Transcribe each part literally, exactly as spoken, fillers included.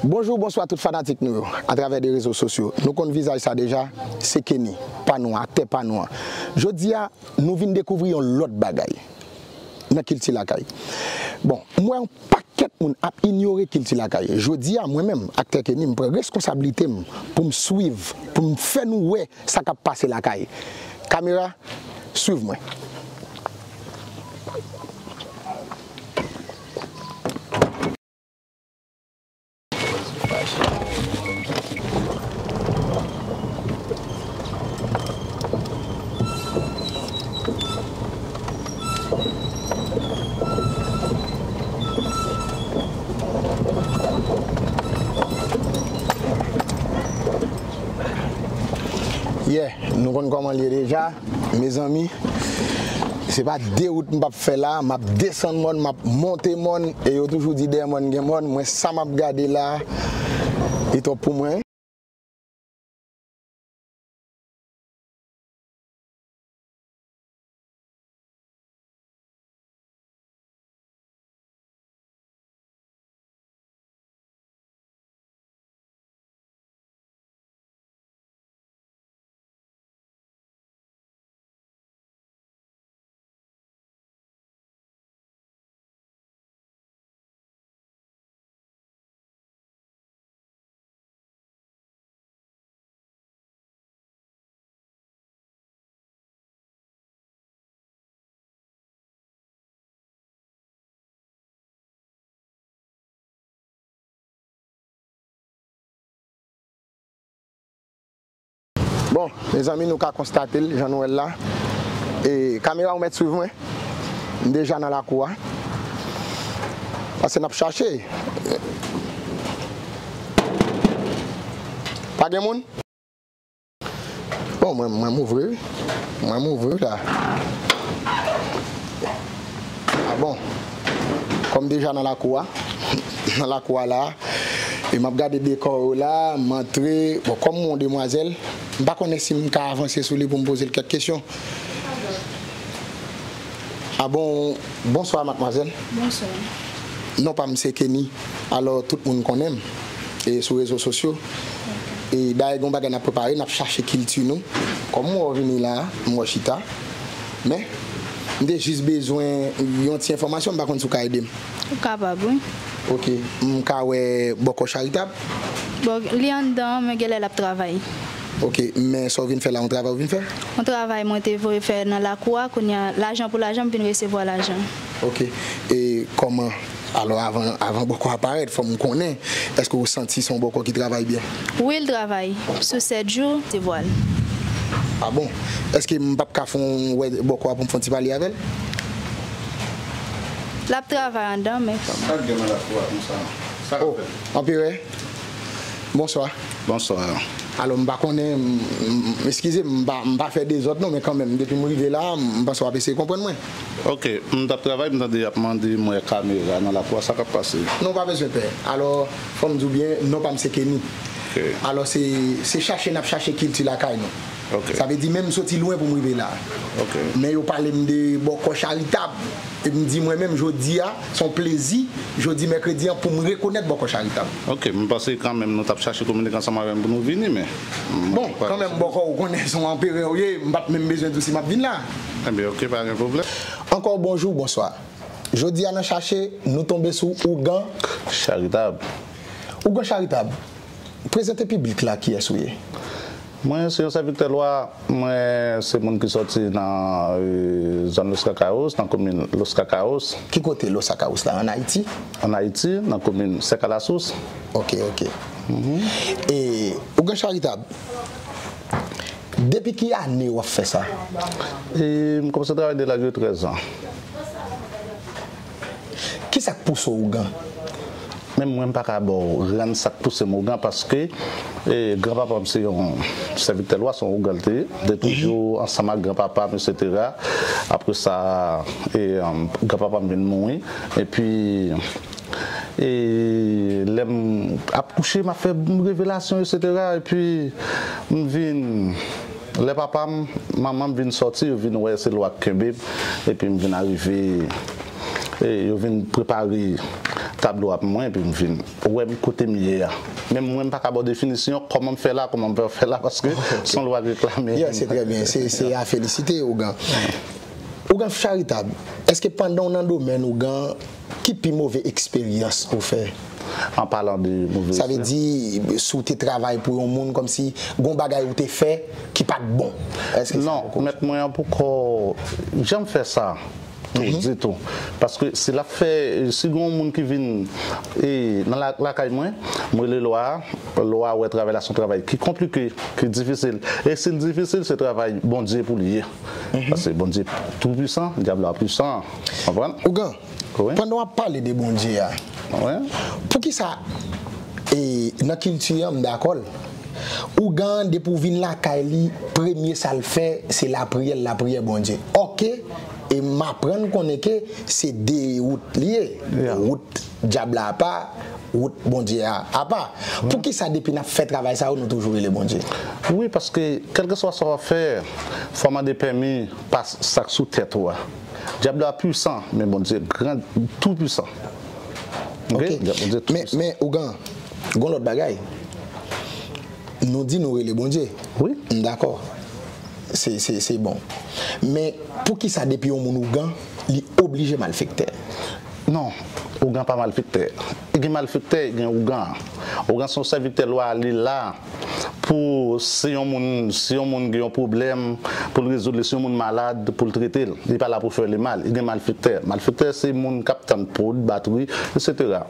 Bonjou, bonswa tout fanatik nou yo atravè de rezo sosyo. Nou konn vizaj sa deja, se Kenny, pa nou an, aktè pa nou an. Jodi a, nou vin dekouvri yon lòt bagay nan kilti lakay. Bon, m wè yon pakèt moun ap inyore kilti lakay. Jodi a, mwen menm, aktè Kenny, m pran reskonsablite m pou m swiv, pou m fè nou wè sa k ap pase lakay. Kamera, swiv mwen. Yeah, nou konn kòman l ye deja, mezanmi. Se pa de wout m p ap fè la, m ap desann mòn, m ap monte mòn, e yo toujou di dèyè mòn gen mòn. Mwen, sa m ap gade la, li twòp pou mwen. Bon, mezanmi, nou ka konstate l, jan nou wè l la. E, kamera, ou mèt swiv mwen. M deja nan lakou a. Pase n ap chache. Pa gen moun? Bon, mwen, mwen m ouvri wi. Mwen m ouvri wi la. A bon. Kòm deja nan lakou a, nan lakou a la, e m ap gade dekò yo la, m antre. Bon, kòm m yon demwazèl, m pa konnen si m ka avanse sou li pou m poze l kèk kesyon. A bon, bonswa, madmwazèl. Bonswa. Non pa m se Kenny. Alò, tout moun konnen m e sou rezo sosyo. E dayè, gen yon bagay n ap prepare, n ap chache kilti nou. Kòm m wè w vini la, m wè w chita. Men, m te jis bezwen yon ti enfòmasyon, m pa konn si w ka ede m. Ou kapab, wi. Ok, m ka wè bòkò Charitab? Bon, li anndan, men genlè l ap travay. Ok, men sa w vin fè la, yon travay ou vin fè? Yon travay mwen te voye fè nan lakou a, kounye a, lajan pou lajan, m vin resevwa lajan. Ok, e kòman, alò, avan, avan bòkò a parèt, fò m konnen, èske ou santi se yon bòkò ki travay byen? Wi, l travay. Sou sèt jou, te vwa l. A bon? Èske m p ap ka fè yon wè bòkò a pou m fè yon ti pale avè l? L ap travay anndan, men kòm... Sa k gen nan lakou a konsa? Sa k ap fèt? Anperè, bonswa. Bonswa. Alò, m pa konnen, m, m, eskize m, m pa, m pa fè dezòd non, men kanmenm, depi m rive la, m panse w ap eseye konprann mwen. Ok, m t ap travay, m tande y ap mande m wè kamera nan lakou a, sa k ap pase? Non, pa bezwen pè. Alò, fò m di w byen, non pa m se Kenny. Ok. Alò, se, se chache n ap chache kilti lakay nou. Ok. Sa vle di, men m soti lwen pou m rive la. Ok. Men yo pale m de bòkò Charitab. E m di mwen menm, jodi a, se yon plezi, jodi mèkredi an, pou m rekonèt bòkò Charitab. Ok, m panse kanmenm nou t ap chache kominike ansanm avè m pou nou vini, men... Bon, kanmenm, bòkò, ou konnen, se yon anperè ou ye, m pa t menm bezwen di w si m ap vin la. Enben, ok, pa gen pwoblèm. Ankò bonjou, bonswa. Jodi a nan chache, nou tonbe sou Ougan Charitab. Ougan Charitab, prezante piblik la kiyès ou ye. Mwen se yon sèvitè lwa, mwen se moun ki sòti nan, e, zòn Los Cacayos, nan komin Los Cacayos. Ki kote Los Cacayos la, ann Ayiti? Ann Ayiti, nan komin Sèk a la Sous. Ok, ok. E, Ougan Charitab, depi ki ane w ap fè sa? E, m kòmanse travay de laj de trèz an. Kisa k pouse w ougan? Men mwen, m pa ka ba w rann sa k pouse m ougan, paske, e, granpapa m se yon sèvitè lwa, se yon ougan l te ye. M te toujou ansanm ak granpapa m, etsetera. Apre sa, e, granpapa m vin mouri. Epi, e, lè m ap kouche, m ap fè revelasyon, etsetera. Epi, m vin, lè papa m, manman m vin sòti, yo vin wè se lwa k kenbe m. Epi, m vin arive, e, yo vin prepare tablo a pou mwen, epi m vin wè m kote m ye a. Men mwen, m pa ka ba w definisyon kòman m fè la, kòman m fè la, paske se yon lwa k reklame. Yeah, se trè byen. Se, se a felisite, Ougan. Ougan Charitab, èske pandan w nan domèn Ougan, ki pi move eksperyans ou fè? An palan de move Sa vle di, si w te travay pou yon moun, kòmsi gon bagay ou te fè ki pa t bon. Èske sa Non, mèt mwen an poko janm fè sa tou ditou. Paske si l ap fè, si gen yon moun ki vin e, nan la- lakay mwen, m rele lwa a, lwa a wè travay la se yon travay ki konplike, ki difisil. E si l difisil, se travay Bondye pou li ye. Paske Bondye tou pwisan, dyab la pwisan. Konprann? Ougan, Wi. Pandan w ap pale de Bondye a, Wi. poukisa e, nan kilti an, m dakò l. Ougan, depi w vin lakay li, premye sa l fè, se lapriyè, l lapriyè Bondye. Oke, e m aprann konnen ke se de wout li ye. Yeah. Wout dyab la apa, wout Bondye a apa. Poukisa depi n ap fè travay sa yo, nou toujou rele Bondye? Wi, paske kèlkeswa sa w ap fè, fò w mande pèmi pa sa k sou tèt ou a. Dyab la pwisan, men Bondye gran, tou pwisan. Ok. Dyab Bondye tou Men, pwisan. Men, Ougan, gon lòt bagay. Nou di nou rele Bondye. Wi. M dakò. Se, se, se bon. Men, poukisa depi yon moun Ougan, li oblije malfektè? Non, Ougan pa malfektè. Gen malfektè, gen Ougan. Ougan se yon sèvitè lwa, li la pou si yon moun, si yon moun gen yon pwoblèm, pou l rezoud li, si yon moun malad, pou l trete l. Li pa la pou fè li mal. Li gen malfektè. Malfektè se moun k ap tann poud, batri, etsetera.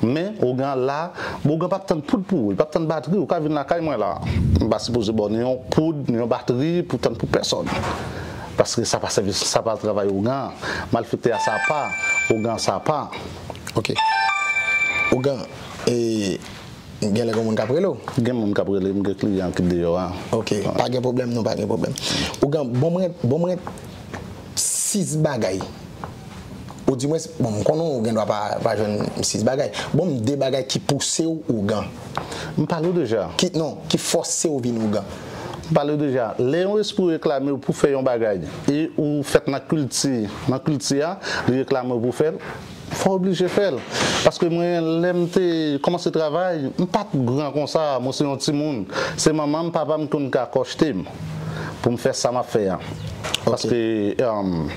Men Ougan la, Ougan p ap tann poud pou ou, li p ap tann batri. Ou ka vin lakay mwen la. M pa sipoze ba w ni yon poud, ni yon batri pou tann pou pèsòn. Paske sa pa sèvis, sa pa travay Ougan. Malfektè a sa pa, Ougan sa pa. Ok. Ougan, e, gen lè gen moun k ap rele w? Gen moun k ap rele m, gen kliyan ki deyò a. Ok, pa gen pwoblèm, non, pa gen pwoblèm. Ougan, bon mwen, bon mwen sis bagay. Ou di mwen, bon, m konnen ou gen dwa pa, pa jwenn sis bagay. Bon, m de bagay ki pouse w Ougan. M pale w deja. Ki, non, ki fòse w vin Ougan. M pale w deja. Lè yon espri reklame w pou fè yon bagay, e ou fèt nan kilti, nan kilti a, li reklame w pou fè l, fò w oblije fè l. Paske mwen, lè m te kòmanse travay, m pa t gran konsa, mwen se yon timoun. Se manman m, papa m ki konn ka achte m pou m fè sa m ap fè a. Paske, um,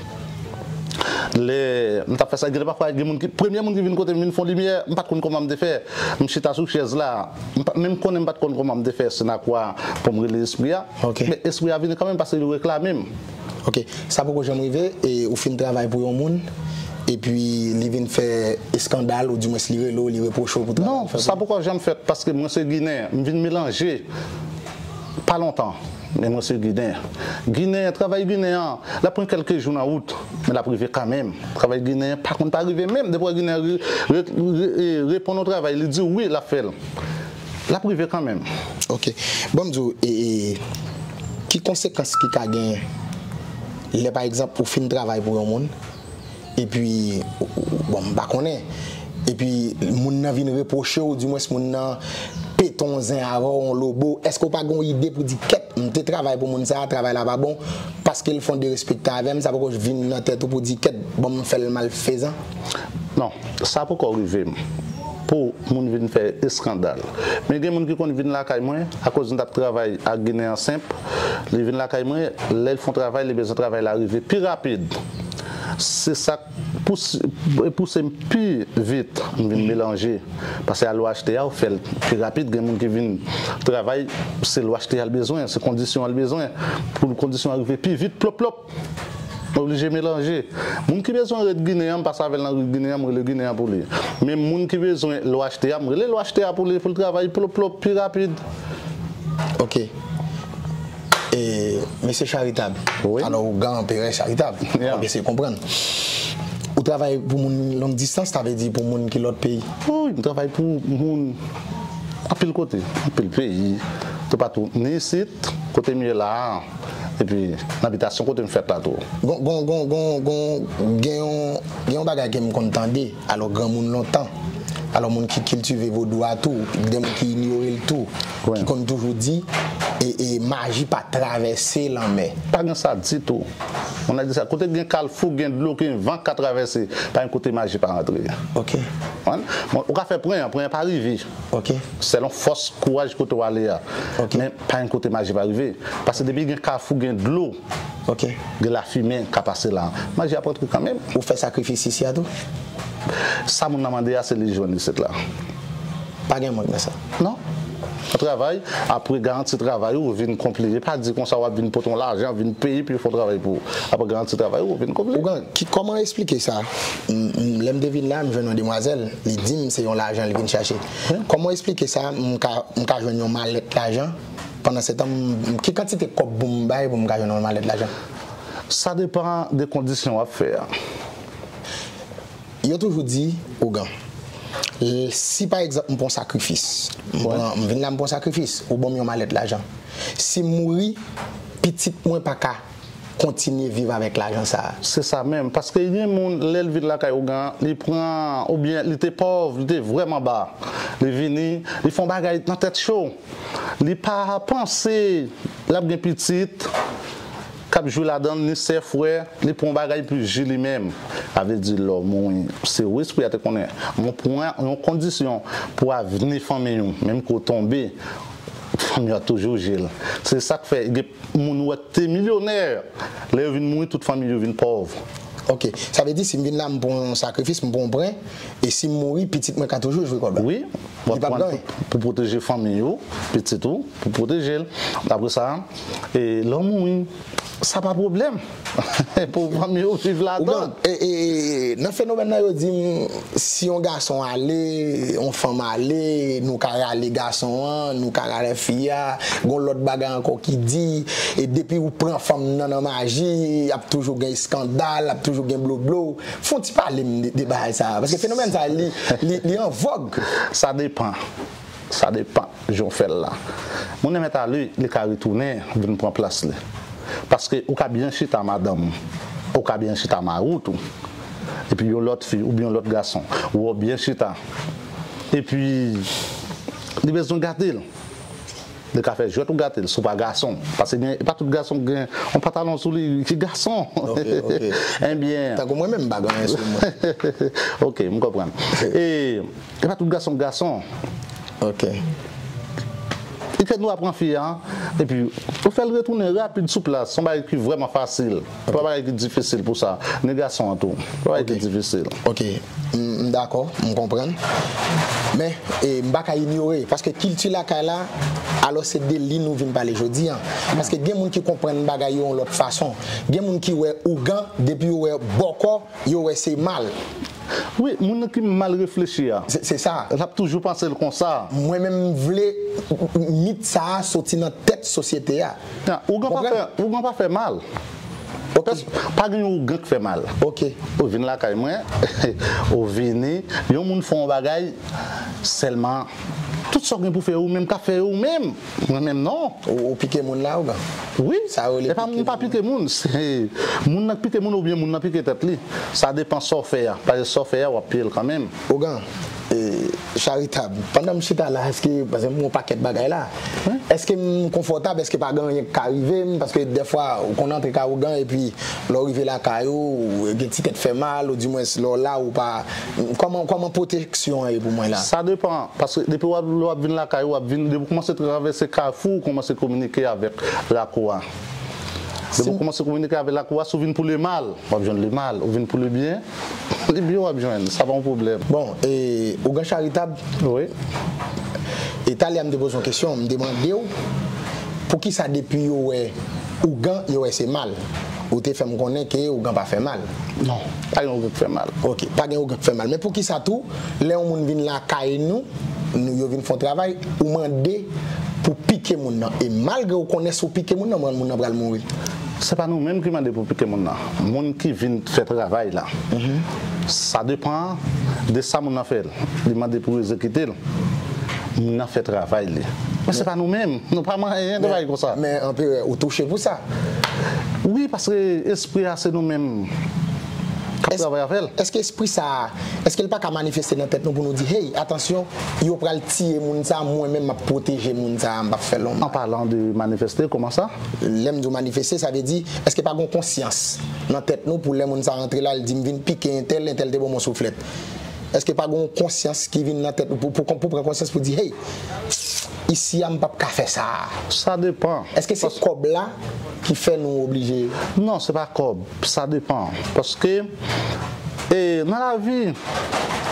lè m t ap fè sa, gen lè pafwa, gen moun ki, premye moun ki vin kote m, vin fè yon limyè, m pa t konn kòman m te fè. M chita sou chèz la, m pa, menm konnen m pa t konn kòman m te fè senakwa pou m rele espri a. Ok. Men espri a vini kanmenm paske li reklame m. Ok, sa poko janm rive, e ou fin travay pou yon moun, epi li vin fè eskandal, ou di mwen li rele w, li repwoche w pou travay Non, ou fè sa pou poko janm fèt paske mwen se Ginen, m vin melanje pa lontan, men mwen se Ginen. Ginen, travay Ginen an, l ap pran kèlke jou nan wout, men l ap rive kanmenm. Travay Ginen an pa konn pa rive menm, depi w wè Ginen re, re, re, e, reponn yon travay, li di w wi, l ap fè l. L ap rive kanmenm. Ok. Bon, m di w, e, e, ki konsekans ki ka gen lè, pa egzanp, ou fin travay pou yon moun, epi, bon, m pa konnen, epi moun nan vin repwoche w, dimwens moun nan pete yon zen avè w, yon lobo, èske w pa gen yon ide pou di, kèt, m te travay pou moun sa, travay la pa bon, paske l fè yon derespekte avè m, sa poko vin nan tèt ou pou di, kèt, bon, m fè l malfezan? Non, sa poko rive m pou moun vin fè eskandal. Men gen moun ki konn vin lakay mwen, akoz m t ap travay ak Ginen an senp, li vin lakay mwen, lè l fè yon travay, li bezwen travay la rive pi rapid. Se sa k pouse, pouse m pi vit, m vin melanje. Paske a lwa achte a, ou fè l pi rapid, gen moun ki vin travay, se lwa achte a l bezwen, se kondisyon an l bezwen, pou kondisyon an rive pi vit, plop, plop. Oblije melanje. Moun ki bezwen rit Ginen an, m pase avè l nan rit Ginen an, m rele Ginen an pou li. Men moun ki bezwen lwa achte a, m rele lwa achte a pou li, pou l travay plop plop pi rapid. Ok. E, mesye Charitab. Wi. Alò, Ougan Anperè Charitab. Yeah. Mwen eseye konprann. Ou travay pou moun long distans, sa vle di pou moun ki lòt peyi? Wi, m travay pou moun anpil kote, anpil peyi, toupatou. Ni isit, kote m ye la a, epi nan abitasyon kote m fèt la tou. Gon, gon, gon, gon, gon, gen yon, gen yon bagay ke m konn tande, alò granmoun lontan, alò moun ki kiltive vodou a tou, gen moun ki inyore l tou, Wi. Ki konn toujou di, e, e maji pa travèse lanmè. Pa gen sa ditou. Moun nan di sa, kote gen kalfou, gen dlo, gen van k ka travèse, pa gen kote maji pa rantre. Ok. Bon, ou ka fè pwen an, pwen an pa rive. Ok. Sèlon fòs, kouraj kote w ale a. Ok. Men pa gen kote maji pa rive. Paske depi gen kalfou, gen dlo, ok, gen lafimen ka pase la. Maji ap rantre kanmenm. Ou fè sakrifis isi a tou? Sa moun nan mande a, se li jwenn isit la. Pa gen mank nan sa. Non. Ou travay, apre garanti travay ou, ou vin konpli. E pa di konsa w ap vin pote yon lajan, vin peye, epi yo fè yon travay pou ou. Apre garanti travay ou, ou vin konpli. Ougan, ki, kòman eksplike sa? M, m, lè m te vin la, m jwenn yon demwazèl, li di m se yon lajan li vin chache. Wi. Kòman eksplike sa? M ka, m ka jwenn yon malèt lajan? Pandan se tan, m, ki kantite kòb pou m bay pou m ka jwenn yon malèt lajan? Sa depan de kondisyon w ap fè a. Yo toujou di, ougan, l-, si pa egzanp m pran sakrifis, m pran, m vin la m pran sakrifis, ou ban m yon malèt lajan. Si m mouri, pitit mwen pa ka kontinye viv avèk lajan sa a. Se sa menm, paske gen moun, lè l vin lakay ougan, li pran, oubyen li te pòv, li te vrèman ba. Li vini, li fè yon bagay nan tèt cho. Li pa panse l ap gen pitit k ap jwi ladan l, ni sè, frè, li pran yon bagay pou jwi li menm. Sa vle di, lè w mouri, se ou espri a te konnen. Men w pran yon kondisyon pou avni fanmi w, menm ke w tonbe, fanmi w ap toujou jwi l. Se sa k fè, gen moun ou wè k te milyonè, lè yo vin mouri, tout fanmi yo vin pòv. Ok, sa vle di si m vin la, m pran yon sakrifis, m pran yon pwen, e si m mouri, pitit mwen ka toujou jwi kòb la? Wi, w ap pran pou, pou pwoteje fanmi ou, pitit ou, pou pwoteje l. Apre sa, e, lè w mouri, sa pa pwoblèm. Pou fanmi ou viv ladan. Ougan, e, e, e, nan fenomèn nan, yo di m, si yon gason ale, yon fanm ale, nou ka rale gason an, nou ka rale fi a, gon lòt bagay ankò ki di, e depi ou pran fanm nan nan maji, ap toujou gen eskandal, ap toujou gen bloblo. Fè yon ti pale m de, de bagay sa a, paske fenomèn sa a, li, li, li an vòg. Sa depan. Sa depan jan w fè l la. Moun nan mèt ale, li ka retounen vin pran plas li. Paske ou ka byen chita madanm, ou ka byen chita mari w tou. Epi yon lòt fi oubyen yon lòt gason, ou wè w byen chita. Epi li bezwen gate l. Li ka fè jwèt ou gate l, si w pa gason. Paske gen, e pa tout gason gen yon pantalon sou li ki gason. Ok, ok. Ebyen. Tankou mwen menm, m pa gen anyen sou mwen. Ok, m konprann. E, e pa tout gason gason. Ok. Li kèt nou ap pran fi a, epi ou fè l retounen rapid sou plas, se yon bagay ki vrèman fasil. Se pa bagay ki difisil pou sa, ni gason an tou. Se pa bagay ki difisil. Ok, m, m dakò, m konprann. Men, e, m pa ka inyore, paske kilti lakay la, alò se de li nou vin pale jodi a. Paske gen moun ki konprann bagay yo yon lòt fason. Gen moun ki wè ougan, depi yo wè bòkò, yo wè se mal. Wi, moun nan ki mal reflechi a. Se, se sa. L ap toujou panse l konsa. Mwen menm, m vle mit sa a soti nan tèt sosyete a. Ougan pa fè, ougan pa fè mal. Ok. Pès-, pa gen yon ougan k fè mal. Ok. Ou vin lakay mwen, ou vini, yon moun fè yon bagay, sèlman, tout sa w gen pou fè ou menm ka fè ou menm. Mwen menm non. Ou, ou pike moun la, ougan? Wi. Sa yo rele pike moun. E pa moun pa pike moun, se moun nan k pike moun oubyen moun nan pike tèt li. Sa depan sa w fè a. Paske sa w fè a, w ap peye l kanmenm. Ougan, e, Charitab, pandan m chita la, èske, paske m gen yon pakèt bagay la, èske m konfòtab, èske pa gen anyen k ka rive m? Paske dèfwa, ou konn antre kay ougan, epi lè w rive lakay ou, gen ti tèt fè mal, ou dimwens lè w la, ou pa, kòman, kòman pwoteksyon an ye pou mwen la? Sa depan, paske depi w ap, w ap vin lakay ou, w ap vin, depi w kòmanse travèse kafou, ou kòmanse kominike avèk lakou a. Depi w kòmanse kominike avèk lakou a, si w vin pou lemal, w ap jwenn lemal. Ou vin pou lebyen, lebyen w ap jwenn. Sa pa yon pwoblèm. Bon, e, ougan Charitab? Wi. E talè a m te poze yon kesyon, m te mande w, poukisa depi yo wè ougan, yo wè se mal? Ou te fè m konnen ke ougan pa fè mal. Non, pa gen ougan k fè mal. Ok, pa gen ougan k fè mal. Men poukisa tou, lè yon moun vin lakay nou, nou, yo vin fè yon travay, ou mande pou pike moun nan. E malgre ou konnen si w pike moun nan, moun nan pral mouri. Se pa nou menm ki mande pou pike moun nan. Moun ki vin fè travay la. Sa depan de sa moun nan fè l. Li mande pou yo egzekite l. Moun nan fè travay li. Men se pa nou menm. Nou pa manyen de bagay konsa. Men, men anperè, ou touche pou sa. Wi, paske espri a se nou menm. k ap travay avè l. Èske espri sa a, èske l pa ka manifeste nan tèt nou pou nou di, hey, atansyon, yo pral tiye moun sa a, mwen menm m ap pwoteje moun sa a, m p ap fè l yon mal? An palan de manifeste, kòman sa? Lè m di w manifeste, sa vle di, èske pa gen yon konsyans nan tèt nou pou lè moun sa a rantre la, l di m vin pike entèl, entèl te ban m yon souflèt? Èske pa gen yon konsyans ki vin nan tèt nou pou, pou, pou pran konsyans pou di, hey, isi a m p ap ka fè sa a? Sa depan. Èske se kòb la ki fè nou oblije? Non, se pa kòb. Sa depan. Paske, e, nan lavi,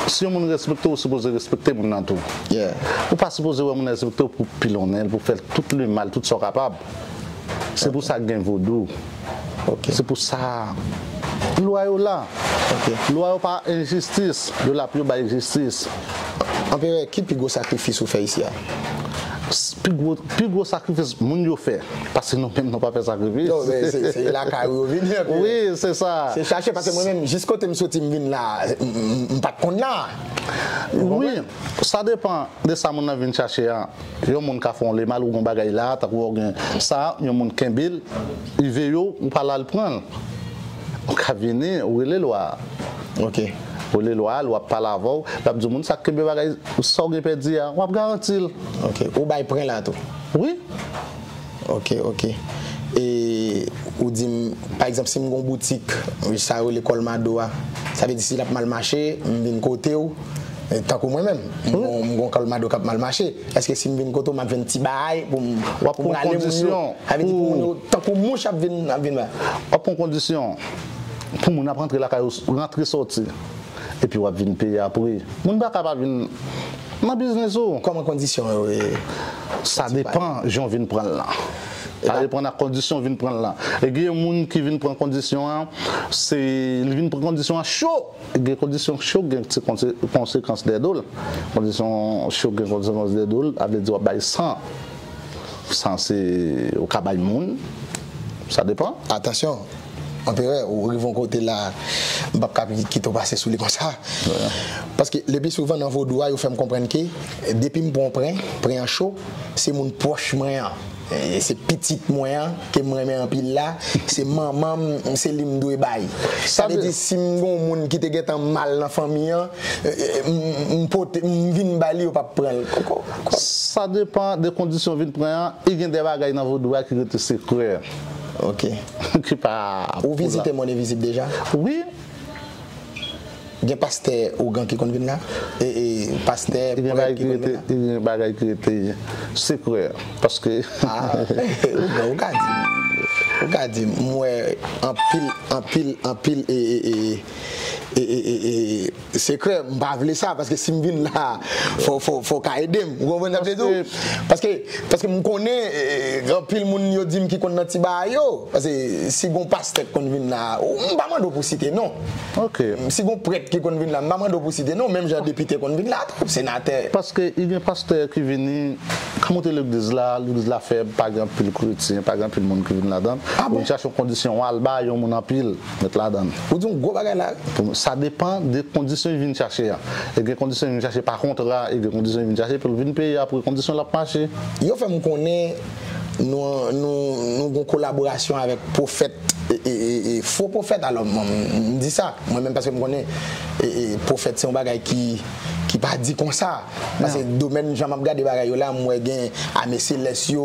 si yon moun respekte w, ou sipoze respekte moun nan tou. Yeah. Ou pa sipoze wè moun nan respekte w pou pilonnen l, pou fè l tout le mal, tout sa w kapab. Se pou sa k gen vodou. Ok. Se pou sa lwa yo la. Ok. Lwa yo pa enjistis, yo la pou yo bay jistis. Anperè, ki pi gwo sakrifis ou fè isi a? S-, pi gwo, pi gwo sakrifis moun yo fè, paske nou menm nou pa fè sakrifis. Non, men se, se lakay ou yo vini anperè. Wi, se sa. Se chache, paske mwen menm, jis kote m soti m vin la, m, m, m pa t konn la. Ou konprann? Wi, sa depan de sa moun nan vin chache a. Yon moun ka fè w le mal, ou gen yon bagay la, tankou w gen sa, yon moun kenbe l, li veye w, ou pa la al pran l. Ou ka vini, ou rele lwa a. Ok. Ou rele lwa a, lwa ap pale avè w, l ap di w, moun sa k kenbe bagay, sa w gen pèdi a, w ap garanti l. Ok. Ou bay pwen la tou? Wi. Ok, ok. E ou di m, pa egzanp, si m gen yon boutik, sa yo rele kòlmado a, sa vle di si l ap mal mache, m vin kote w, e, tankou mwen menm, m gon, m gon kòlmado k ap mal mache. Èske si m vin kote w, m ap jwenn ti bagay pou m, pou m rale moun yo? Sa vle di pou moun yo, tankou mouch ap vin, ap vin ba. W ap pran kondisyon pou moun ap rantre lakay ou, rantre sòti. Epi w ap vin peye apre. Moun pa ka pa vin nan biznis ou. Kòman kondisyon yo ye? Sa depan jan w vin pran l lan. Sa depan ak kondisyon w vin pran l lan. E gen moun ki vin pran kondisyon an, se, li vin pran kondisyon an cho. Gen kondisyon cho, gen ti konse-, konsekans dèyè do l. Kondisyon cho, gen konsekans dèyè do l, sa vle di w ap bay san. San se, ou ka bay moun, sa depan. Atansyon, Anperè, ou rive yon kote la, m p ap ka kite w pase sou li konsa. Paske le pli souvan nan vodou a, yo fè m konprann ke depi m pran yon pren, pren an cho, se moun pwòch mwen an. E se pitit mwen an, ke m renmen anpil la, se manman m, se li m dwe bay. Sa vle di, si m gen yon moun ki te gentan mal nan fanmi an, e, e, m, m pote, m vin ba li, yo p ap pran l. Sa depan de kondisyon w vin pran an, e gen de bagay nan vodou a ki rete sekrè. Ok. Ki pa pou la. Ou vizite Mòn Envizib deja? Wi. Gen pastè ougan ki konn vin la? E, e, pastè, prèt ki konn vin la? Gen bagay ki rete sekrè. Paske. Ah, ougan, ou ka di m. Ou ka di m. M wè anpil, anpil, anpil, e, e, e, sekrè, m pa vle sa, paske si m vin la, fò, fò, fò w ka ede m. Ou konprann sa m vle di w? Paske, paske m konnen, e, anpil moun yo di m ki konn nan ti bagay yo. Paske si gon pastè k konn vin la, ou, m pa mande w pou site non. Ok. Si gon prèt ki konn vin la, m pa mande w pou site non, menm jan depite konn vin la tou, senatè. Paske i gen pastè ki vini, kòm ou te legliz la, legliz la fèb, pa gen anpil kretyen, pa gen anpil moun ki vin ladan. Ah bon? Ou chache yon kondisyon, w al ba yon moun anpil. Met ladan. Ou di yon gwo bagay la wi. Pou, sa depan de kondisyon li vin chache a. E gen kondisyon li vin chache pa kontra, e gen kondisyon li vin chache pou l vin peye apre kondisyon l ap mache. Yo fè m konnen nou, nou, nou gon kolaborasyon avèk pwofèt, e, e, e, e, fo pwofèt. Alò, mwen, m, m di sa, mwen menm, paske m konnen, e, e, pwofèt se yon bagay ki, ki pa di konsa. Paske domèn jan m ap gade bagay yo la, m wè gen ame selès yo,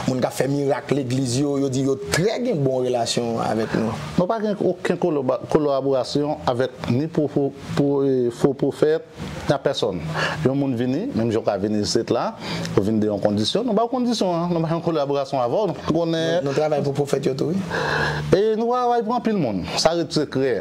moun k ap fè mirak legliz yo, yo di yo trè gen bon relasyon avèk nou. Nou pa gen okenn koloba-, kolaborasyon avèk ni pwo-, pwo-, e, fo pwofèt, ni ak pèsòn. Yon moun vini, menm jan w ka vini isit la, ou vin de yon kondisyon, nou ba w kondisyon an, nou pa gen kolaborasyon avè w, nou pa konnen. Nou, nou travay pou pwofèt yo tou, wi. E nou travay pou anpil moun. Sa ret sekrè.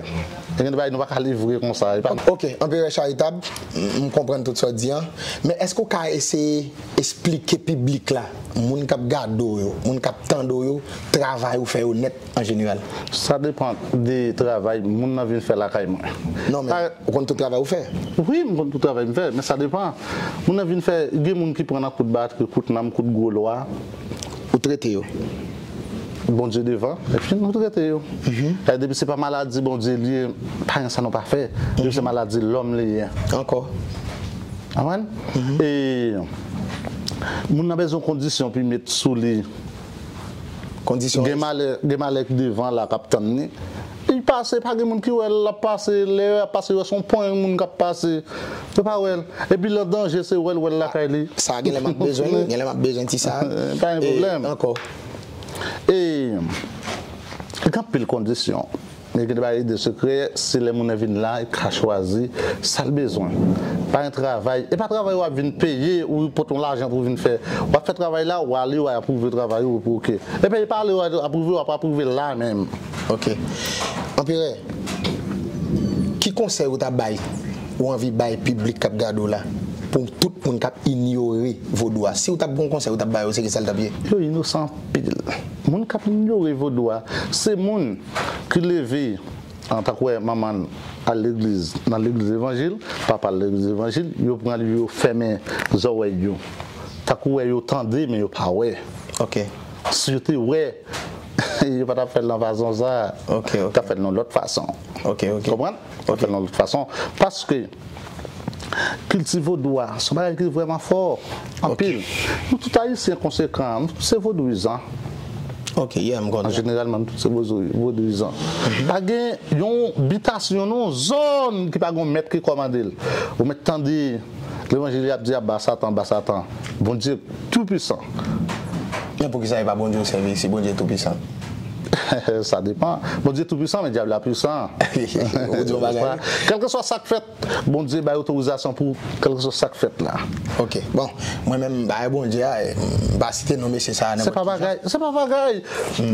E gen de bagay nou pa ka livre konsa. E pa... Ok, Anperè Charitab, m, m konprann tout sa w di an. Men èske w ka eseye esplike piblik la, moun k ap gade w yo, moun k ap tande w yo, travay ou fè yo nèt an jeneral? Sa depan de travay moun nan vin fè lakay mwen. Non, men ou konn tout travay ou fè? Wi, m konn tout travay m fè, men sa depan. Moun nan vin fè, gen moun ki pran nan kout batri, kout nanm, kout gwo lwa. Ou trete yo? Bondye devan, epi nou trete yo. Mhm. E depi se pa maladi Bondye li ye, pa gen sa nou pa fè. Depi se maladi lòm li ye. Ankò. Konprann? Mhm. E moun nan bezwen kondisyon pou l met sou li. Kondisyon. Gen malè, gen malè ki devan la k ap tann li. Li pase, pa gen moun ki wè l ap pase, lè y ap pase, yo wè se yon ponyèt moun k ap pase. Yo pa wè l. Epi lè danje, se wè l, wè l lakay li. Sa gen lè m ap bezwen l, gen lè m ap bezwen ti sa. Pa gen pwoblèm. Ankò. E, gen anpil kondisyon. Men gen de bagay de sekrè, se lè moun nan vin la, li ka chwazi sa l bezwen. Pa gen travay, e pa travay w ap vin peye, ou pote yon lajan pou vin fè. W ap fè travay la, w ale, w ap apwouve travay ou, pou oke. Epi e pa ale, w ap apwouve, w ap apwouve la menm. Ok. Anperè, ki konsèy ou ta bay, ou anvi bay piblik k ap gade w la, pou tout moun k ap inyore vodou a? Si w t ap gen yon konsèy ou t ap ba yo, se ki sa l t ap ye? Yo inosan anpil. Moun k ap inyore vodou a, se moun ki leve, an, tankou wè manman l al legliz, nan legliz levanjil, papa l legliz levanjil, yo pran li, yo fèmen zòrèy yo. Tankou wè yo tande, men yo pa wè. Ok. Si yo te wè, yo pa t ap fè l nan fason sa. Ok, ok. T ap fè l nan lòt fason. Ok, ok. Konprann? T ap fè l nan lòt fason. Paske kilti vodou a, se yon bagay ki vrèman fò, anpil. Ok. Nou tout Ayisyen konsekan, nou tout se vodouyizan. Ok, yeah, m kontan. An jeneralman, nou tout se vodo-, vodouyizan. Mhm. Pa gen yon bitasyon, non, zòn ki pa gen yon mèt ki kòmande l. Ou mèt tande levanjil y ap di a ba Satan, ba Satan. Bondye toupisan. Men poukisa e pa Bondye w sèvi si Bondye toupisan? Sa depan. Bondye toupisan, men dyab la pwisan. Ou di yon bagay. Kèlkeswa sa k fèt, Bondye bay otorizasyon pou kèlkeswa sa k fèt la. Ok. Bon, mwen menm, bagay Bondye a, eh, m pa site non mesye sa a. Se pa bagay, se pa bagay.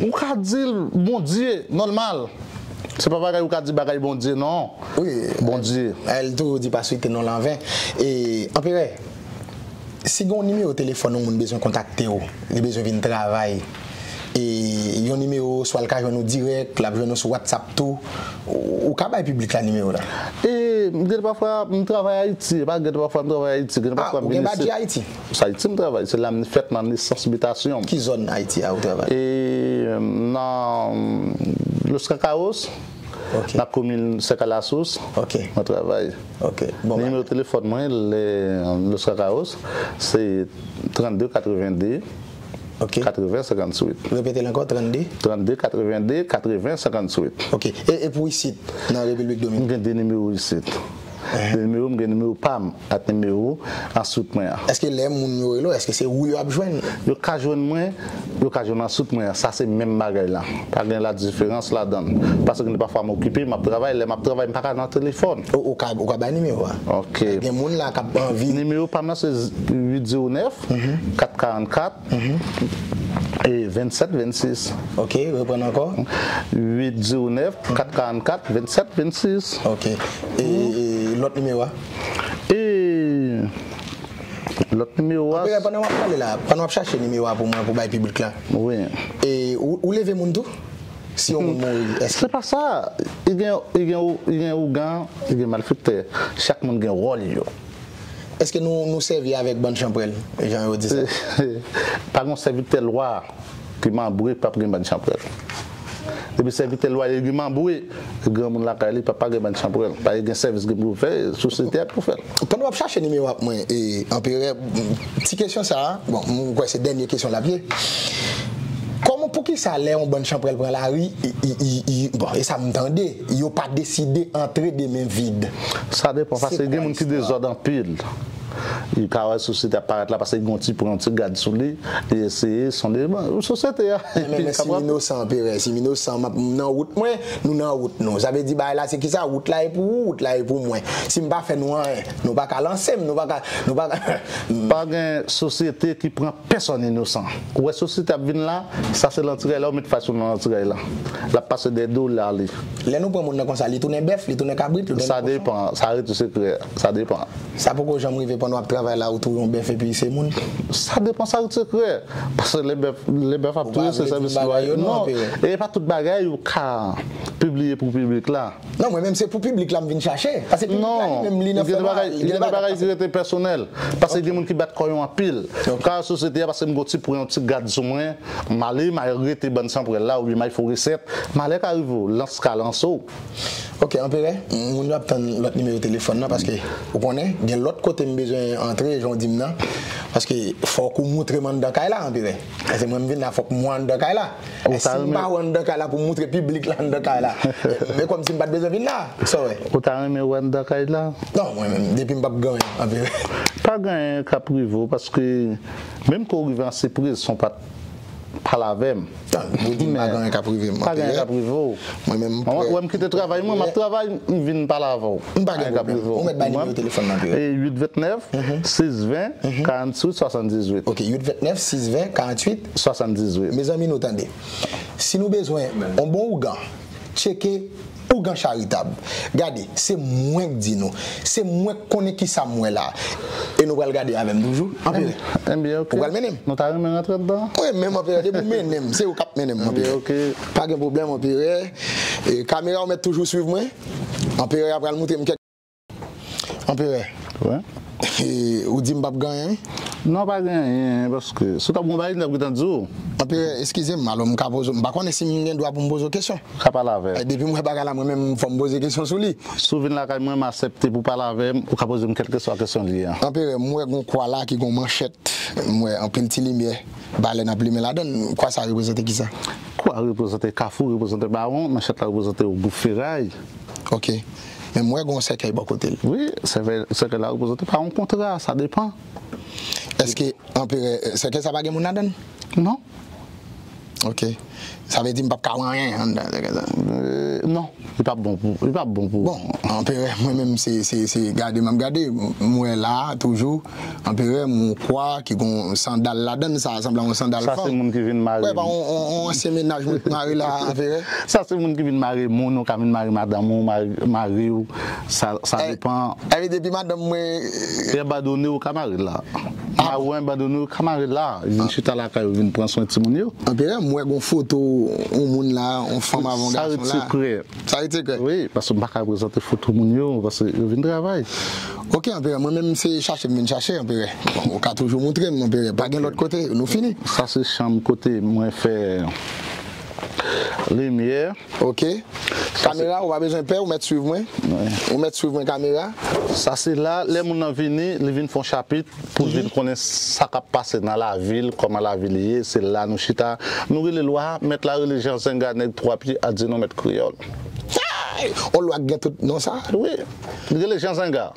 Ou ka di l Bondye, nòmal. Se pa bagay ou ka di bagay Bondye, non. Wi. Bondye. El toujou di pa site non l anven. E, Anperè, si gen yon nimewo telefòn yon moun bezwen kontakte w, li bezwen vin travay, e yon nimewo, swa l ka jwenn ou dirèk, l ap jwenn ou sou WhatsApp tou, ou, ou ka bay piblik la nimewo la? E, m gen pafwa, m travay Ayiti, e pa gen pafwa m travay Ayiti, gen pafwa m vin isit. Ah, ou gen badji Ayiti? Se Ayiti m travay, se la m fèt nan nesans bitasyon m. Ki zòn Ayiti a ou travay? E, nan Los Cacayos, ok, nan komin Sèkalasous, ok, mwen travay. Ok. Bon, nimewo telefòn mwen, le, Los Cacayos, se trannde katrevende, ok, katreven senkantuit. Repete l ankò, trannde? Trannde katrevende, katreven senkantuit. Ok. E, e pou isit, nan Repiblik Dominikèn? M gen de nimewo isit. Ehn. De nimewo, m gen nimewo pa m ak nimewo answit mwen an. Èske lè moun yo rele w, èske se ou yo ap jwenn? Yo ka jwenn mwen, yo ka jwenn answit mwen an. Sa se menm bagay la. Pa gen ladiferans ladan l. Paske gen pafwa m okipe, m ap travay. Lè m ap travay, m pa ka nan telefòn. Ou, ou ka, ou ka bay nimewo a. Ok. Gen moun la k ap anvi. Nimewo pa m nan se uit zewo nèf, kat karannkat, e vennsèt vennsis. Ok, reprann ankò. Uit zewo nèf, kat karannkat, vennsèt vennsis. Ok. E, e lòt nimewo a? E lòt nimewo a? Anperè, pandan w ap pale la, pandan w ap chache nimewo a pou mwen, pou bay piblik la. Wi. E ou, ou leve moun tou? Si yon moun mouri, èske... Se pa sa. Li gen, li gen, li gen ougan, li gen malfektè. Chak moun gen wòl yo. Èske nou, nou sèvi avèk bann chanpwèl, jan yo di sa? Pa gen sèvitè lwa ki manbre, p ap gen bann chanpwèl. Depi sèvitè lwa yo ki manbre, granmoun lakay li, p ap pa gen bann chanpwèl. Pa gen sèvis gen pou fè, sosyete a pou fè l. Pandan w ap chache nimewo a pou mwen, e, Anperè, m, ti kesyon sa a, bon, m kwè se dènye kesyon l ap ye. Kòman, poukisa lè yon bann chanpwèl pran lari, i, i, i, i, bon, e sa m tande, yo pa deside antre de men vid? Sa depan, paske gen moun ki dezòd anpil. Li ka wè sosyete ap parèt la, paske li gen yon ti pran, yon ti gad sou li, li eseye sonde, bon, sosyete a. Men, men, men si m inosan, Anperè, si m inosan, m ap, m nan wout mwen, nou nan wout nou. Sa vle di bagay la, se kisa? Wout la e pou ou, wout la e pou mwen. Si m pa fè nou anyen, nou pa ka lanse m, nou pa ka, nou pa ka. Pa gen sosyete ki pran pèsonn inosan. Ou wè sosyete ap vin la, sa se lantiray la, ou met fas ou nan lantiray la. L ap pase dèyè do w, l ale. Lè nou pran moun nan konsa, li tounen bèf, li tounen kabrit, li tounen kochon? Sa depan, sa rete sekrè, sa depan. Sa poko janm rive pandan w ap travay la, ou touye yon bèf epi se moun? Sa depan, sa rete sekrè. Paske lè bèf, lè bèf ap touye, se sèvis lwa. Non, e pa tout bagay ou ka pibliye pou piblik la. Non, mwen menm se pou piblik la m vin chache. Paske piblik la li menm li nan fè mal. Gen de bagay ki rete pèsonèl. Paske gen moun ki bat kò yo anpil. Ka sosyete a, paske m gon ti pran yon ti gad sou mwen, m ale, m al rete bann chanpwèl la, oubyen m al fè yon resèt, malè ka rive w, lans ka lanse w. Ok, Anperè, moun yo ap tann lòt nimewo telefòn nan, paske ou konnen, gen lòt kote m bezwen antre, jan w di m nan, paske fòk ou moutre m anndan kay la, Anperè. Paske mwen m vin la, fòk m wè anndan kay la. Si m pa wè anndan kay la pou m moutre piblik la anndan kay la, Men kòmsi m pa t bezwen vin la. Sa w wè? Ou ta renmen wè anndan kay la? Non, mwen menm, depi m p ap gen anyen, anperè. Pa gen anyen k ap rive w, paske menm ke w rive an sipriz, si w pa t pale avè m. Ou di m pa gen anyen k ap rive m, anperè. Pa gen anyen k ap rive w. Mwen menm, m wè m kite travay mwen, m ap travay, m vin pale avè w. M pa gen pwoblèm. Ou mèt bay nimewo telefòn nan, anperè. E uit vennèf, sis ven, karanntuit, swasanndizuit. Ok, uit vennèf, sis ven, karanntuit, swasanndizuit. Mezanmi, nou tande. Si nou bezwen yon bon ougan, tcheke ougan charitab. Gade, se mwen k di nou. Se mwen k konnen kisa m wè la. E nou pral gade avè m toujou. Anperè. Ebyen, ok. Ou pral mennen m? Nou ta renmen rantre anndan? Wi, men anperè, depi w mennen m, se ou k ap mennen m, anperè. Ebyen, ok. Pa gen pwoblèm, anperè. E, kamera, ou mèt toujou swiv mwen. Anperè a pral montre m kèk Anperè. Wi. E, ou di m p ap gen anyen? Non, pa gen anyen, paske si w t ap gen yon bagay, m t ap gentan di w. Anperè, eskize m, alò m ka poze w, m pa konnen si m gen dwa pou m poze w kesyon. Ou ka pale avè m. E, depi m wè bagay la, mwen menm, fò m poze kesyon sou li. Si w vin lakay mwen, m aksepte pou w pale avè m, ou ka poze m kèlkeswa kesyon li ye a. Anperè, m wè gon kwa la ki gon manchèt, m wè anpil ti limyè, balèn ap limen ladann, kwa sa reprezante kisa? Kwa reprezante Kafou, reprezante Bawon, manchèt la reprezante yon gwoup feray. Ok. Men m wè gon sèkèy bò kote l. Wi, sèkèy, sèkèy la reprezante pa yon kontra, sa depan. Èske anperè, sèkèy sa pa gen moun ladann? Non. Ok. Sa vle di m p ap ka wè anyen anndan sèkèy sa? Euh, non. Li p ap bon pou, li p ap bon pou. Bon, anperè, mwen menm se, se, se gade m ap gade, m wè la toujou. Anperè, m wè yon kwa ki gon sandal ladann, sa sanble yon sandal fanm. Sa se moun ki vin mare. Wè, pa yon, yon, yon ansyen mennaj mwen k mare la, anperè. Sa se moun ki vin mare moun, ou ka vin mare madanm ou, mare, mari w, sa, sa depan. Epi depi madanm mwen, e abandone, ou ka mare l la. Mari w abandone, ou ka mare l la. Li vin chita lakay ou, vin pran swen timoun yo. Anperè, m wè gon foto yon moun la, yon fanm avè yon gason la. Sa ret sekrè. Sa ret sekrè? Wi, paske m pa ka prezante foto moun yo, paske yo vin travay. Ok, anperè, mwen menm se chache m vin chache, anperè. Bon, ou ka toujou montre m, anperè. Pa gen lòt kote, nou fini. Sa se chanm kote mwen fè limyè. Ok. Kamera, ou pa bezwen pè, ou mèt swiv mwen. Wi. Ou mèt swiv mwen, kamera. Sa se la, lè moun nan vini, li vin fè yon chapit. Pou l vin konnen sa k ap pase nan lavil, kòman lavil ye, se la nou chita. Nou rele lwa, mèt la rele Jan Zenga, nèg twa pye, a di nou mèt kreyòl. Ay! On lwa k gen tout non sa? Wi. Li rele Jan Zenga.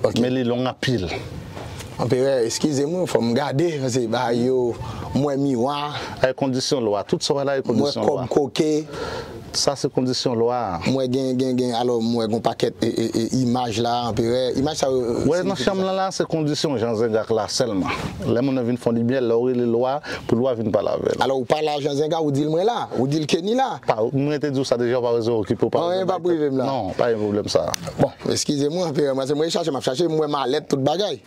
Ok. Men li long anpil. Anperè, eskize m wi, fò m gade, se bagay yo, m wè miwa. Ay kondisyon lwa, tout sa w wè la, e kondisyon lwa. M wè kòb koke. Sa se kondisyon lwa a. M wè gen, gen, gen, alò, m wè gon pakèt, e, e, e, imaj la, anperè. Imaj sa yo, wè, nan chanm lan la, se kondisyon Jan Zenga k la sèlman. Lè moun nan vin fè yon limyè, lè w rele lwa, pou lwa vin pale avè l. Alò, ou pale a Jan Zenga, ou di l mwen la, ou di l Kenny la. Pa, mwen te di w sa deja, ou pa bezwen okipe, ou pa bezwen bay tèt. Anyen p ap rive m la. Non, pa gen pwoblèm sa. Bon, eskize mwen, anperè, mwen se mwen chache, m ap chache, m wè malèt, tout bagay.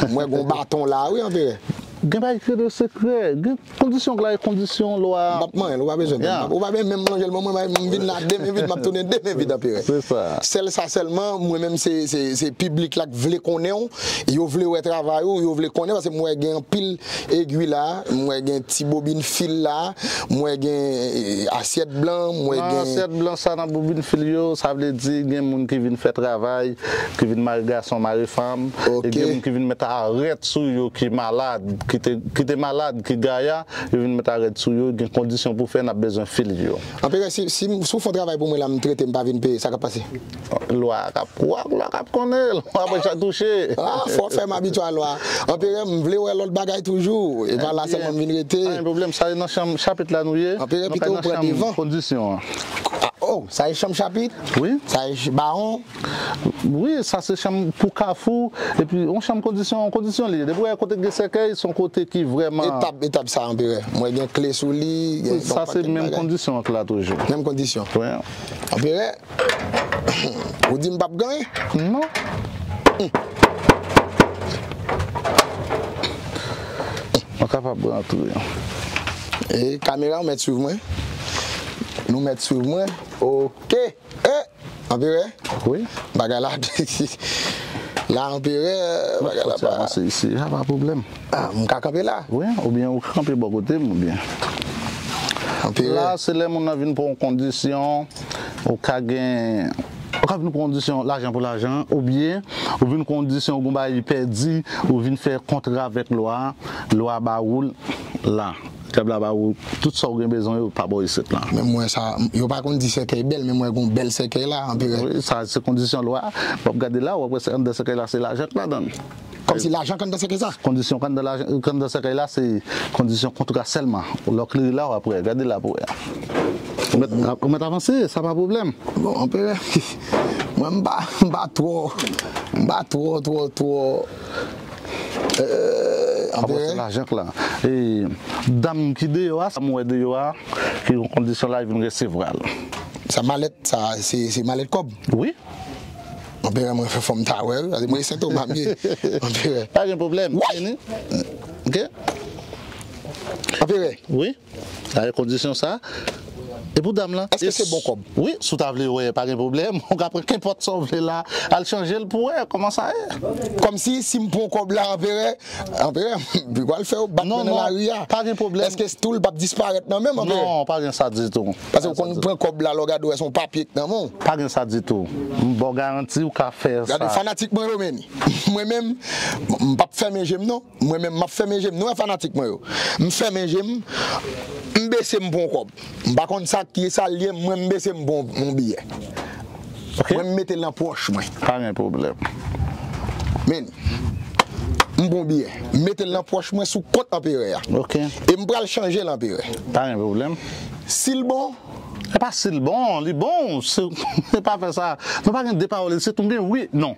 M wè gon baton la, wi, anperè. Gen bagay ki rele sekrè, gen kondisyon k la e kondisyon lwa. M p ap manyen l, ou pa bezwen pè. Ou pa bezwen menm lonje l ban mwen, m vin la de men vid, m ap tounen de men vid, anperè. Se sa. Sèl sa sèlman, mwen menm se, se, se piblik la k vle konnen w, yo vle wè travay ou, yo vle konnen, paske m wè gen anpil egwi la, m wè gen ti bobin fil la, m wè gen, eh, asyèt blan, m wè gen. Nan asyèt blan sa, nan bobin fil yo, sa vle di gen moun ki vin fè travay, ki vin mare gason, mare fanm, e gen moun ki vin met arèt sou yo, ki malad, ki te, ki te malad, ki gaya, yo vin met arèt sou yo, gen kondisyon pou fè, n ap bezwen fil yo. Anperè, si, si, si w fè yon travay pou mwen la, m trete, m pa vin peye, sa k ap pase? Lwa k ap, lwa k ap konnen, lwa pa ja touche. Ah, fò w fè m abitye a lwa. Anperè, m vle wè lòt bagay toujou, e pa la sèlman m vin rete. Pa gen pwoblèm, sa e nan chanm, chapit la nou ye. Anperè, pito w pran devan. Kondisyon an. Ah, oh, sa e chanm chapit? Wi. Sa e ch-, bawon? Wi, sa se chanm pou Kafou, epi yon chanm kondisyon, kondisyon li ye. Depi w wè kote gen sèkèy, se yon kote ki vrèman. Etap, etap sa, anperè. M wè gen kle sou li, gen yon pakèt bagay. Sa se menm kondisyon an k la toujou. Menm kondisyon. Wi. Anperè, ou di m p ap gen anyen? Non. Mwen kapab rantre. E kamera, ou mèt swiv mwen. Nou mèt swiv mwen. Ok. E, anperè. Wi. Bagay la, la, anperè, bagay la pa. Fò ti avanse isi, a, pa pwoblèm. Ah, m ka kanpe la? Wi, oubyen ou kanpe bò kote m, oubyen. Anperè. La, se lè moun nan vin pran yon kondisyon, ou ka gen, ou ka vin pran kondisyon lajan pou lajan, oubyen ou vin pran kondisyon, ou gon bagay li pèdi, ou vin fè kontra avèk lwa, lwa ba ou l la. Kèb la ba ou tout sa ou gen bezwen yo pa ba w isit la. Men mwen sa, yo pa konn di sèkèy bèl, men mwen gon bèl sèkèy la, anperè. Wi, sa se kondisyon lwa. W ap gade la, w ap wè se anndan sèkèy la, se lajan k ladan l. Kòmsi lajan k anndan sèkèy sa? Kondisyon k anndan lajan, k anndan sèkèy la, se kondisyon kontra sèlman. Lè w klere la, w ap wè. Gade la pou wè. Ou mèt, ou mèt avanse, sa pa pwoblèm. Bon, anperè, mwen m pa, m pa twò, m pa twò, twò, twò, euh, anperè. Lajan k la. E, dam ki deyò a, sa m wè deyò a, ki gon kondisyon la, vin resevwa l. Sa malèt, sa, se, se malèt kòb? Wi. Anperè, mwen fè fò m ta wè, wi, paske mwen se Sentoma m ye. Anperè. Pa gen pwoblèm. Wè! Ok? Anperè. Wi. Sa e kondisyon sa. E pou dam lan? Èske se bon kòb? Wi, si w ta vle wè, pa gen pwoblèm. Ou ka pran kenpòt sa w vle la, al chanje l pou wè kòman sa ye. Kòmsi, si m pran kòb la, anperè, anperè, m pral fè yo bat mwen nan lari a. Non, non, pa gen pwoblèm. Èske tou l p ap disparèt nan men m, anperè? Non, pa gen sa ditou. Paske w konn pran kòb la, lè w gade w wè se yon papye k nan men w. Pa gen sa ditou. M ba w garanti, ou ka fè sa. Gade, fanatik mwen yo, men. Mwen menm, m p ap fèmen je m, non. Mwen menm, m ap fèmen je m. Nou wè fanatik mwen yo. M fèmen je m, m bese m pran yon kòb. M pa konn sa, kisa l ye, mwen m bese m pran yon, yon biyè. Ok. Mwen m mete l nan pòch mwen. Pa gen pwoblèm. Men, m pran yon biyè. M mete l nan pòch mwen sou kont anperè a. Ok. E m pral chanje l anperè. Pa gen pwoblèm. Si l bon, E pa si l bon, li bon, se, se pa fè sa. Nou pa gen de pawòl isit, nou gen wi, non.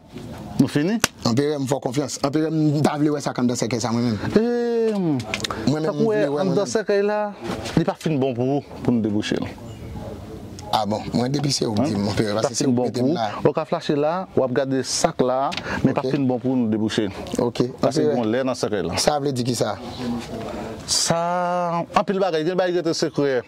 Nou fini? Anperè, m fè w konfyans. Anperè, m ta vle wè sa k anndan sèkèy sa, mwen menm. E, mwen menm, m vle wè, mwen menm. Anndan sèkèy la, li pa fin bon pou ou, pou nou debouche l. A bon, mwen depi se ou k di m, anperè, paske se ou k mete m la. Ou ka flache la, w ap gade sa k la, men pa fin bon pou nou debouche. Ok, anperè. Paske gon lè nan sèkèy la. Sa vle di kisa? Sa, anpil bagay, gen bagay ki rete sekrè.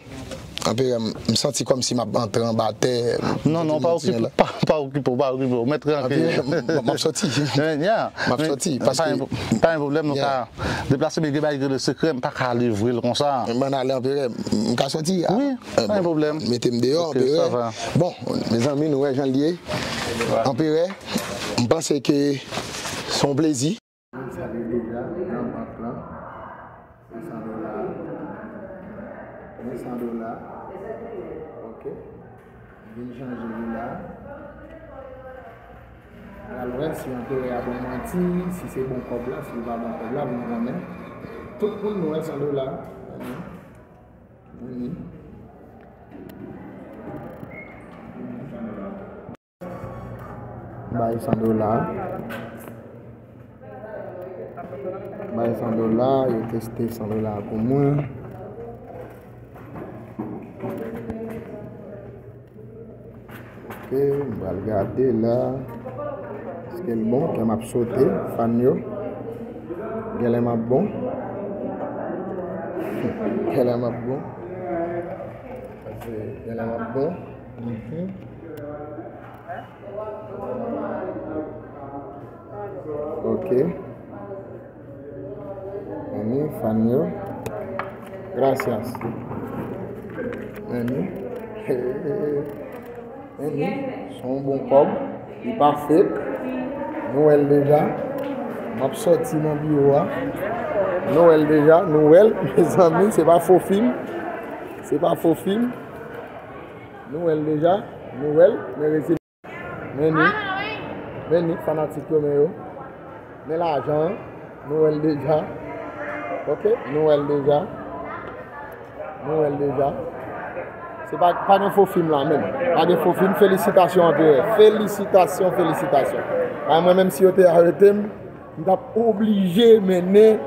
Anperè, m, m santi kòmsi m ap antre anba tè. Non, non, pa okipe, pa, pa okipe w, pa okipe w. Mèt rankye. Anperè, m, m, m ap soti. M ap soti, paske pa gen pwoblèm, nou ka deplase, men gen bagay ki rele sekrè, m pa ka livre l konsa. M ann ale, anperè, m ka soti? Wi, pa gen pwoblèm. Mete m deyò, anperè. Bon, mezanmi, nou wè jan l ye. Anperè, m panse ke se yon plezi. Mwen salye deja nan bank lan. Mil san dola. Mil san dola. Ok. Vin chanje li la. Pral wè si anperè a ban m manti, si se bon kòb la, si l pa bon kòb la, pou m konnen. Tout moun nou wè san dola. Vini. Bay san dola. Bay san dola, yo teste san dola pou mwen. Ok, m pral gade la. Èske l bon? Kè m ap sote, fan yo. Genlè m ap bon. Genlè m ap bon. Genlè m ap bon. Mhm. Ok. Meni, fan yo. Gracias. Meni. Meni, se yon bon kòb. Li pa fake. Nou wè l deja. M ap soti nan biwo a. Nou wè l deja. Nou wè l, mezanmi, se pa fo fim. Se pa fo fim. Nou wè l deja. Nou wè l. Men rete. Men ni, men ni, fanatik yo, men yo. Men lajan an, nou wè l deja. Ok, nou wè l deja. Nou wè l deja. Se pa, pa gen fo fim la menm. Pa gen fo fim. Felisitasyon, anperè. Felisitasyon, felisitasyon. Ay, mwen menm, si yo te arete m, m t ap oblije mennen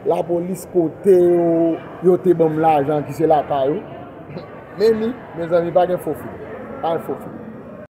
lapolis kote yo, yo te ban m lajan ki se lakay ou. Men ni, mezanmi, pa gen fo fim. Pa gen fo fim.